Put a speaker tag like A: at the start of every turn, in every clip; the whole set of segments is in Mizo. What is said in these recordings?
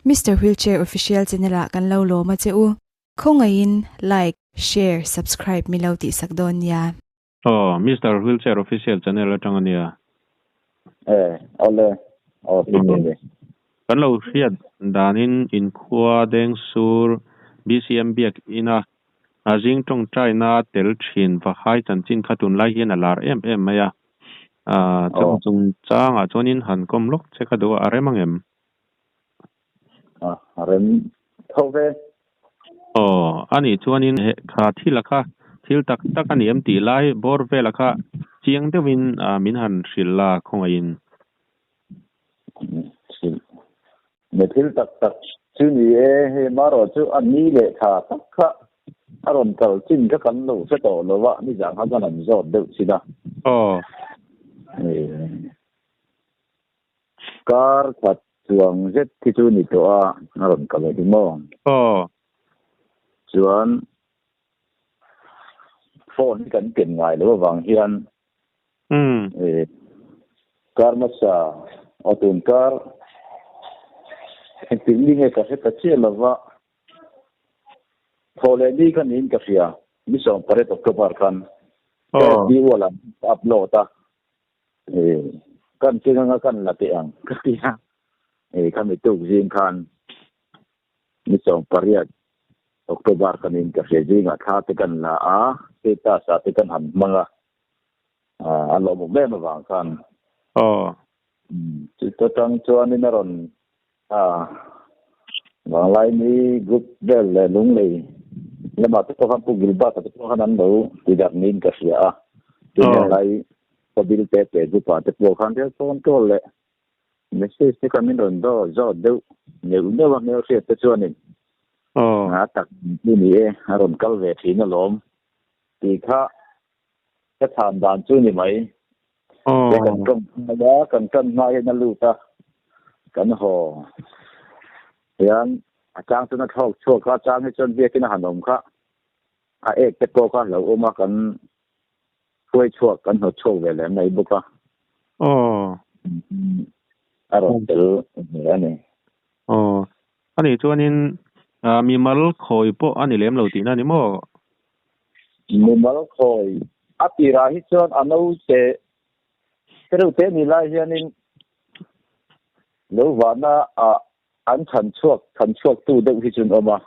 A: Mister Wheelchair Official channel ah kan lo lawm a che u. Khawngaihin like, share, subscribe mi lo tihsak dawn nia.
B: Aw, Mister Wheelchair Official channel atang a nia.
C: E, awle, aw ti ti ni.
B: Kan lo hriat danin inkhua Dengsur BCM biak ina a zing tawngtaina tel thin Vahai chanchin kha tunlai hian a lar em em mai a. Chumi chungchangah chuanin han kawm lawk che kha duh a, a rem angem?
C: A rem tho ve.
B: Aw, a nih chuanin he kha thil a kha thil tak tak a ni em tih lai bawr vela kha chiang deuhin min han hrilh la khawngaihin.
C: Hrilh. Me thil tak tak chu ni e, hei marawh chu a ni leh tha tak kha a rawn kal chin kha kan lo hre tawh lo a, nizan kha kan han zawt deuh chin a.
B: Aw.
C: Kar khat chuang zet khi chu ni tawh a, a rawn kal a hi maw?
B: Aw.
C: Chuan phone hi kan ken ngai lo avang hian kar hmasa aw tun kar engtik ni nge ka hre ta chiah lo va, thawh leh ni kha niin ka hria, ni 18 October khan FB wall ah ka upload a. Kan cheng anga kan la teh ang ka ti a, khami tuk zing khan ni 18 October kan in ka hria zingah thla te kan la a, status ah te kan han hmang a, a lawmawm em avang khan. Chuta tang chuanin a rawn Vanglaini group vel leh Lunglei lamah te pawh khan Pu Gilbert-a te pawh khan an lo ti darh niin ka hria a. Tunah lai Kawbil te te group ah te pawh khan rial phone call leh message te kha min rawn daw zawt deuh neuh neuh a hmelhriat te chuanin a tak chu ni e a rawn kal ve thin alawm tih kha ka chhan dan chu ni mai. Te kan tawng hmai a, kan tan hma hian a lut a, kan haw hian a chang chuan a thlawk chhuak a, a chang hi chuan biakin a han awm kha a ek te pawh kha a lo awm a, kan hruai chhuak kan hnawt chhuak ve leh mai bawk a. A rawn tel ve a ni.
B: Aw, a nih chuanin mimal khawi pawh a ni lem lo tihna a ni maw?
C: Mimal khawi a tirah hi chuan a naute te reuh te ni lai hianin lo vahna ah an chhan chhuak chhan chhuak tu deuh hi chu an awm a.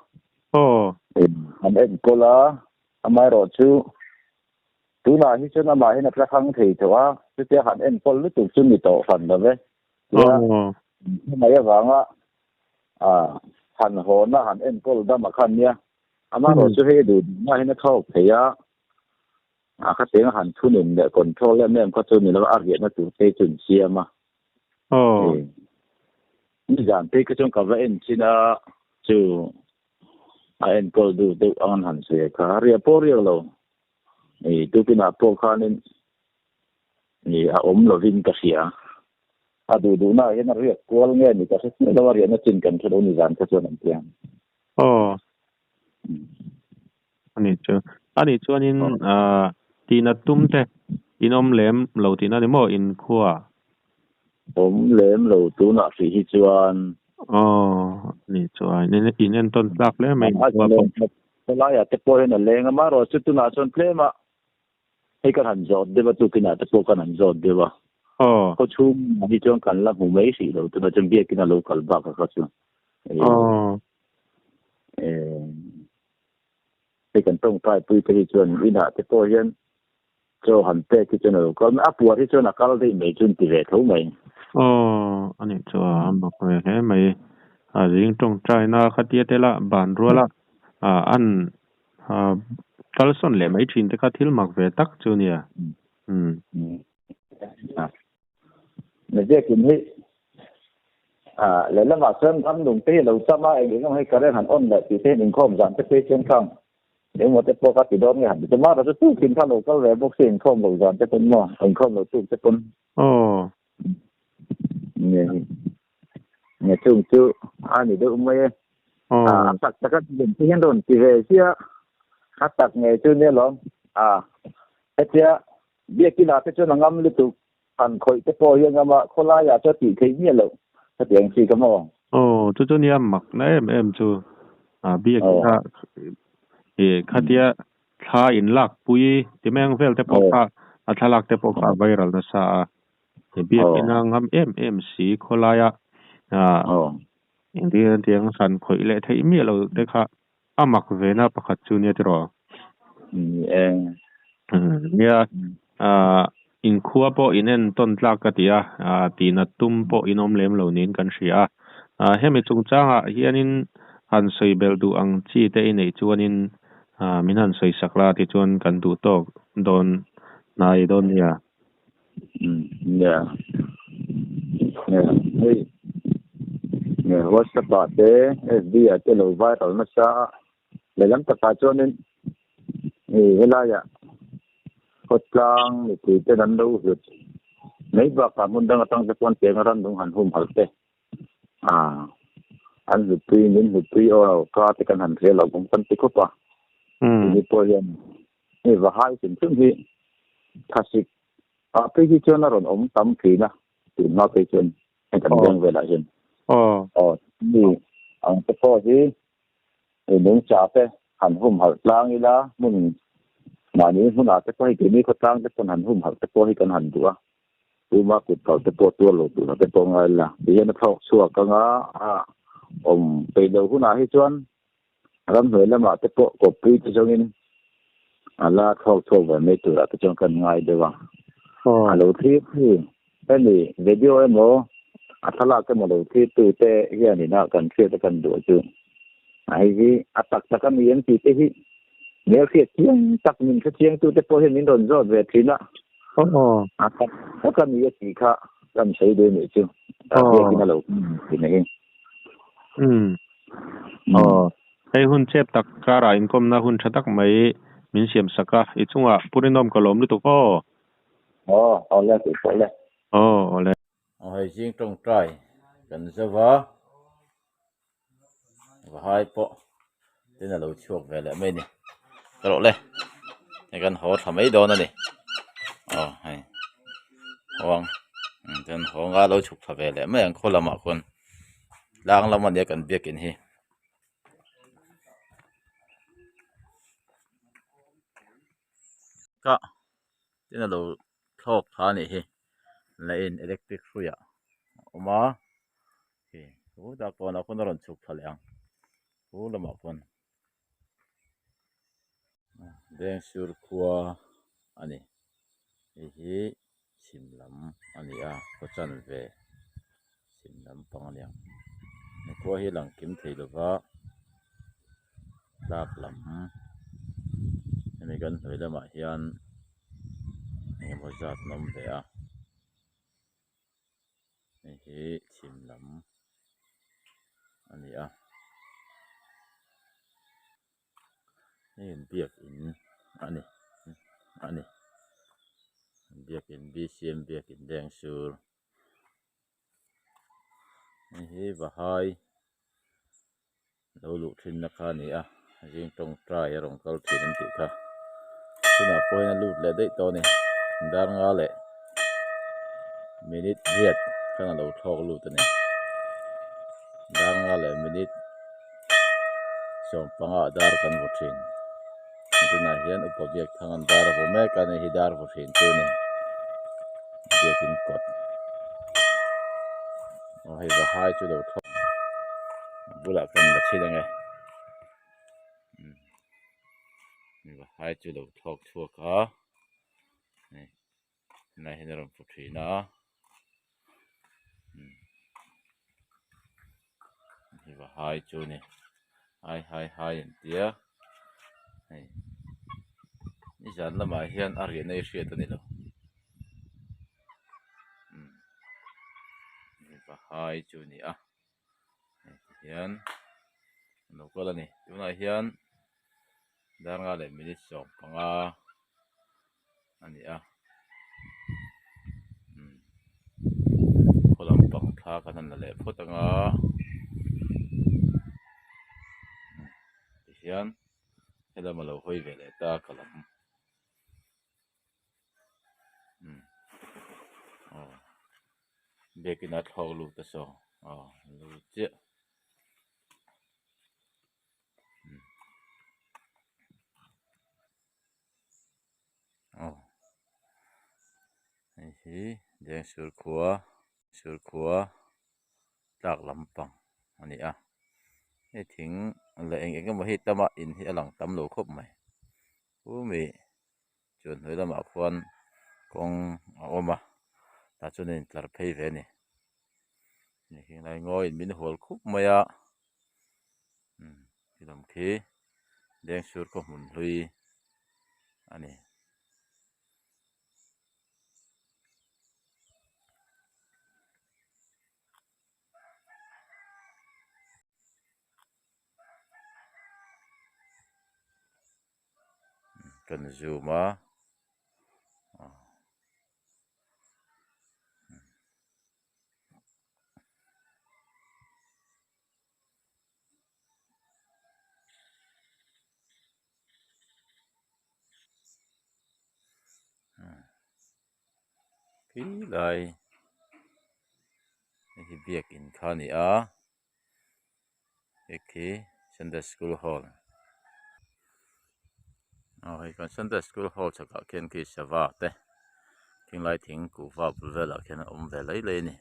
C: An enkawl a, amaherawh chu tunah hi chuan amah hian a tla hrang thei tawh a, chutia han enkawl lutuk chu ni tawh hran lo ve. Tia hmai avanga han hawna han enkawl dam a khan nia. Amaherawh chu hei duh duh hma hian a thawk thei a, a khatiang a han thunun leh control em em kha chu ni lo a riahna tur te chu an siam a. Nizan phei kha chuan ka va en chin a, chu a enkawl duh deuh ang an han sawi kha, riah pawh riak lo. Tukinah pawh khanin a awm lovin ka hria. A duh duhnaah hian a riak kual nge ni ka hre chiah lo a, riahna chin kan hre lo nizan kha chuan an ti ang.
B: Aw. Ani chu. Ani chuanin ah tihna tum te in awm lem lo tihna ni maw in khua?
C: Awm lem lo tunah hrih hi chuan.
B: Aw ani chuan in in entawn tlak hle mai in khua pawh.
C: Helaiah te pawh hian a leng a, amaherawh chu tunah chuan tlem a Hei kan han zawt deuh a, tukinah te pawh kan han zawt deuh a. Khaw chhungah hi chuan kan la hmu mai hrih lo, tunah chuan biakin a lo kal bak a kha chu. Hei kan tawngtai pui te hi chuan inah te pawh hian chaw han pek hi chuan a lo kal mai, a puar hi chuan a kal daih mai chu an ti ve tho mai.
B: Aw, a nih chu a mak ve hle mai. A zing tawngtaina khatia tela ban ruala an Kalsawn leh mai thin te kha thil mak ve tak chu nia.
C: Biakin hi lehlamah chuan ram nung te hi lo cham a, eng eng emaw hi current han on leh tih te hian inkhawm zan te phei chuan khang engemaw te pawh kha ti dawn nge han ti tum a, chu tukin kha lo kal ve bawk se inkhawm lo zan te pawn maw, inkhawm lo tuk te pawn.
B: Aw.
C: Nge chung chu a ni deuh mai e. A tak tak a ti hian rawn ti ve chiah a tak ngei chu nia lawm. A hetia biakin ah te chuan a ngam lutuk han khawih te pawh hi a ngam a, khawlai ah chuan tih theih miah loh hetiang chi ka maw.
B: Aw. Chu chu nia mak na em em chu a biak kha e khatia thla in lak pui ti mai ang vel te pawh kha a thlalak te pawh kha a viral nasa a he biak ina ngam em em si khawlaia engtin an tiang hran khawih leh theih miah lo te kha a mak ve na pakhat chu nia tiraw. Nia inkhua pawh in en tawn tlak ka ti a tihna tum pawh in awm lem lo niin kan hria a hemi chungchangah hianin han sawi belh duh ang chi te i neih chuanin min han sawi sak la tichuan kan duh tawk dawn hnai dawn nia.
C: Nia hei WhatsApp ah te FB ah te lo viral nasa a lehlam takah chuanin helaiah khawtlang mipui ten an lo hlut mai bakah hmun dang atang te pawh an cheng a rannung han humhalh te an hlutpui min hlutpui aw ka te kan han hria lo awm kan ti khawp a tuni pawh hian hei vahai hrim hrim hi thasik ah phei hi chuan a rawn awm tam thin a tun hma phei chuan hei kan veng velah hian aw mi ang te pawh hi nungcha te han humhalh tlang ila hmun mahni hmunah te pawh hei keini khawtlang te pawn han humhalh te pawh hi kan han duh a tuma kut kal te pawh tuar lo tur te pawh ngai ila tihian a thlawk chhuak anga a awm peih loh hunah hi chuan ramhnuai lamah te pawh kawppui te zawngin a la thlawk chhuak ve mai turah te chuan kan ngai deuh a a lo thlir hi hemi video emaw a thlalak emaw lo thlir tu te hianin a kan hriat a kan duh chu a hei hi a tak tak a ni em tih te hi hmel hriat chiang tak min hre chiang tu te pawh hian min rawn zawt ve thin a a tak tak a ni a tih kha kan sawi duh nih chu a biakin a lo thin a hi.
B: Aw, hei hun chep tak karah inkawmna hun tha tak mai min siam sak a, i chungah Pu Rinawm ka lawm lutuk aw.
C: Aw, awle tih pawh le.
B: Aw, awle.
D: Aw hei zing tawngtai kan zo va, vahai pawh tin a lo chhuak ve leh mai a ni. Ka rawh le, hei kan haw thla mai dawn a ni. Aw hei huang chuan haw nga lo chhuk thla ve leh mai ang khaw lamah khawn. Tlang lam a nia kan biakin hi. Ka tin a lo thlawk tha a nih hi la in electric hruiah a awm a khi chutah kawnah khawn a rawn chhuk thla leh ang chu lamah khawn Vengsur khua a ni hei hi chhim lam a ni a khaw chanve chhim lampang a ni ang he khua hi a lang kim thei lova tlak lam hemi kan hnuai lamah hian engemaw zat an awm ve a hei hi chhim lam a ni a hei biakin a ni a ni biakin B_C_M biakin Dengsur hei hi Vahai lo luh thinna kha a ni a zing tawngtai a rawn kal thin an tih kha tunah pawh hian a lut leh daih tawh a ni dar nga leh minute riat khan a lo thlawk lut a ni dar nga leh minute sawm panga ah dar kan vaw thin tunah hian upa biak thang an dar a vaw mek a ni hi dar vaw thin chu a ni biakin kawt aw hei vahai chu lo thlawk a bulah kan la chhin ange vahai chu lo thlawk chhuak a hei tunah hian a rawn pu thin a hei vahai chu a ni hai hai hai an tia hei nizan lamah hian a riahna hi hriat a ni lo. Vahai chu a ni a hei tihian a lo kal a ni tunah hian dar nga leh minute sawm panga a ni a khaw lampang thla khan an la leh phawt ang a tihian helam a lo hawi ve leh ta ka lam. Biakin a thlawk lut a saw aw lut chiah. Hi Dengsur khua Sur khua tlak lampang a ni a hei thing leh eng eng emaw hi tam a in hi a lang tam lo khawp mai pu mi chuan hnuai lamah khuan kawng a awm a tah chuan a intlar phei ve a ni heng lai ngawiin min hual khup mai a umm ti lam khi Dengsur khaw hmun hlui a ni. Kan zoom a Khi lai hei hi biakin kha a ni a hei khi sunday school hall aw hei kan sunday school hall chhakah khian khi sava te thinglai thing kuhva bul velah khian a awm ve lai lai a ni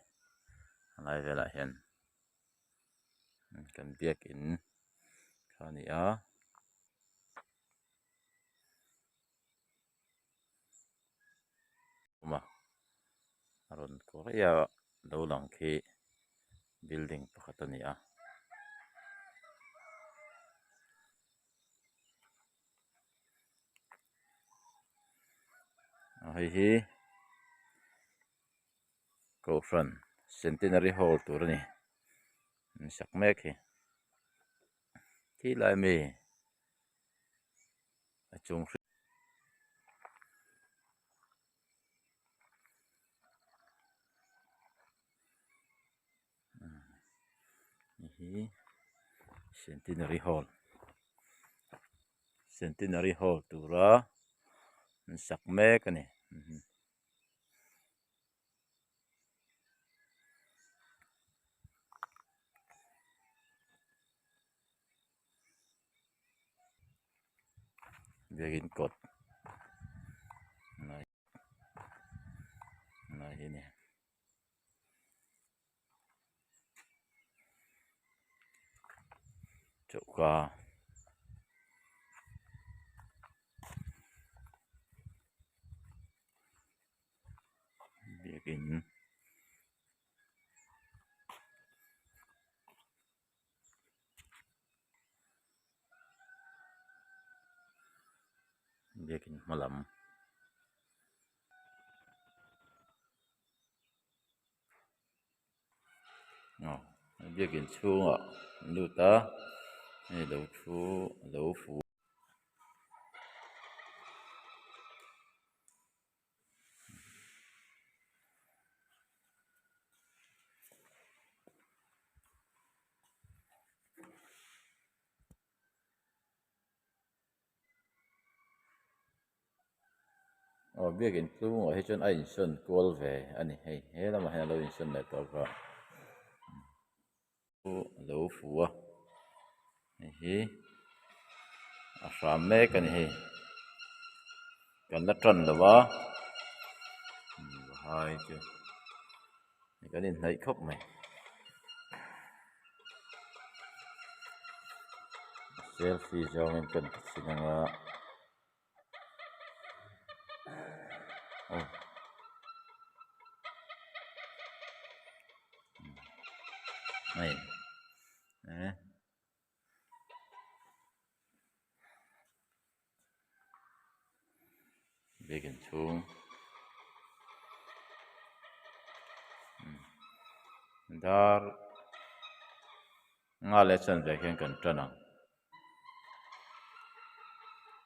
D: a lai velah hian. Kan biakin kha a ni a. Awm a a rawn kawr a lo lang khi building pakhat a ni a. Hei hi Kohhran Centenary Hall tur a ni an sak mek hi khi lai mi a chung hri hei hi Centenary Hall Centenary Hall tura an sak mek a ni. Biakin kawt lai hi a ni. Choka biakin biakin hma lam. Aw biakin chhungah an lut a hei lo thu a lo fu. Aw biakin tlungah hi chuan a insawn kual ve a ni hei he lamah hian a lo insawn leh tawh bawk a a lo fu a hei hi a hram mek a ni hei kan la tan lo va hai chu kan inhnaih khawp mai selfie zawngin kan ti chhin anga. Aw hei eh biakin chhung dar nga leh chanve khian kan tan ang.